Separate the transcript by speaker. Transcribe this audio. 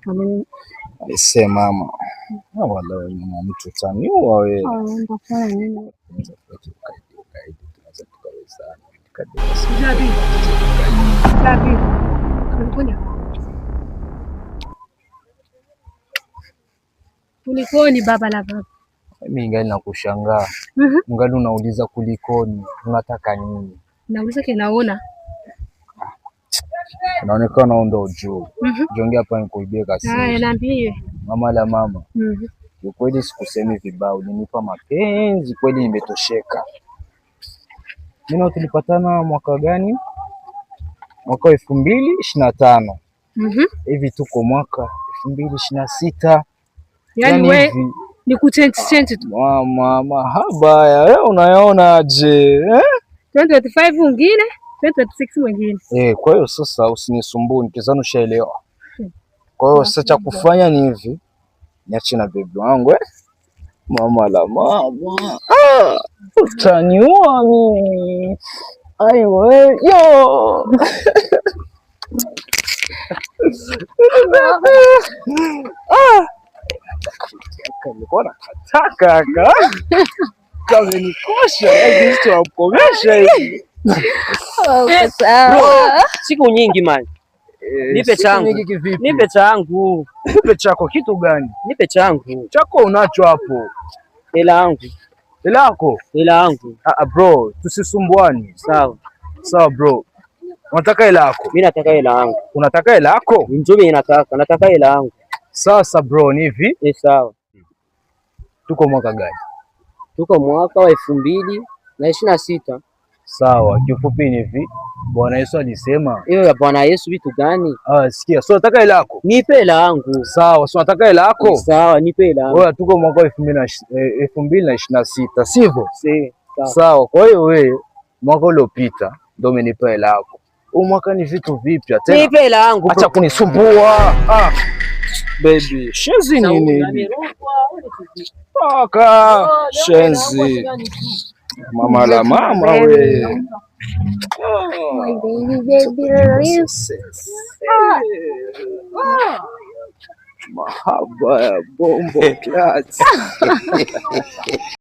Speaker 1: Aise mama. Ah, wala mama mtu utaniua wewe.
Speaker 2: Ah, nitafanya nini?
Speaker 1: Tunaweza tukaidi ukaidi, tunaweza tukawezana.
Speaker 2: Jabi. Kulikoni? Kulikoni baba la baba?
Speaker 1: Mimi ngali nakushangaa. Ngali unauliza kulikoni, unataka nini?
Speaker 2: Nauliza kinaona.
Speaker 1: Inaonekana ndo juu. Jongea hapa nikuibie kasi.
Speaker 2: Haya, niambie.
Speaker 1: Mama la mama. Kiukweli sikusemi vibaya, ulinipa mapenzi kweli, nimetosheka. Mimi na tulipatana mwaka gani? Mwaka wa 2025. Hivi tuko mwaka 2026.
Speaker 2: Yaani we ni kuchange change tu.
Speaker 1: Mama, mahaba ya wewe unayaonaje? Eh?
Speaker 2: 2025 mwingine, 2026 mwingine.
Speaker 1: Eh, kwa hiyo sasa usinisumbue, nikizani ushaelewa. Kwa hiyo sasa cha kufanya ni hivi, niache na bebi wangu eh? Mama la mama. Ah, utaniua mimi. Aiwe, yo. Ah. Nilikuwa nakataka kaka. Kamenikosha, yaani tuwakomesha hivi.
Speaker 3: Siku nyingi man. Nipe changu. Nipe changu.
Speaker 1: Nipe chako kitu gani?
Speaker 3: Nipe changu.
Speaker 1: Chako unacho hapo.
Speaker 3: Hela yangu.
Speaker 1: Hela yako?
Speaker 3: Hela yangu.
Speaker 1: Ah, bro, tusisumbuane.
Speaker 3: Sawa.
Speaker 1: Sawa bro. Unataka hela yako?
Speaker 3: Mimi nataka hela yangu.
Speaker 1: Unataka hela yako?
Speaker 3: Njoo nataka. Nataka hela yangu.
Speaker 1: Sasa bro, ni hivi.
Speaker 3: Eh, sawa.
Speaker 1: Tuko mwaka gani?
Speaker 3: Tuko mwaka wa 2026.
Speaker 1: Sawa, kifupi ni hivi. Bwana Yesu alisema.
Speaker 3: Hiyo ya Bwana Yesu vitu gani?
Speaker 1: Ah, sikia. So nataka hela yako.
Speaker 3: Nipe hela yangu.
Speaker 1: Sawa, so nataka hela yako.
Speaker 3: Sawa, nipe hela yangu.
Speaker 1: Wewe tuko mwaka wa 2026, sivyo?
Speaker 3: Si. Sawa.
Speaker 1: Sawa, kwa hiyo wewe mwaka uliopita ndio umenipa hela yako. Huu mwaka ni vitu vipya tena.
Speaker 3: Nipe hela yangu.
Speaker 1: Acha kunisumbua. Ah. Baby, shenzi nini? Paka shenzi. Mama la mama we.
Speaker 2: My baby baby.
Speaker 1: Mahaba ya bombo clats.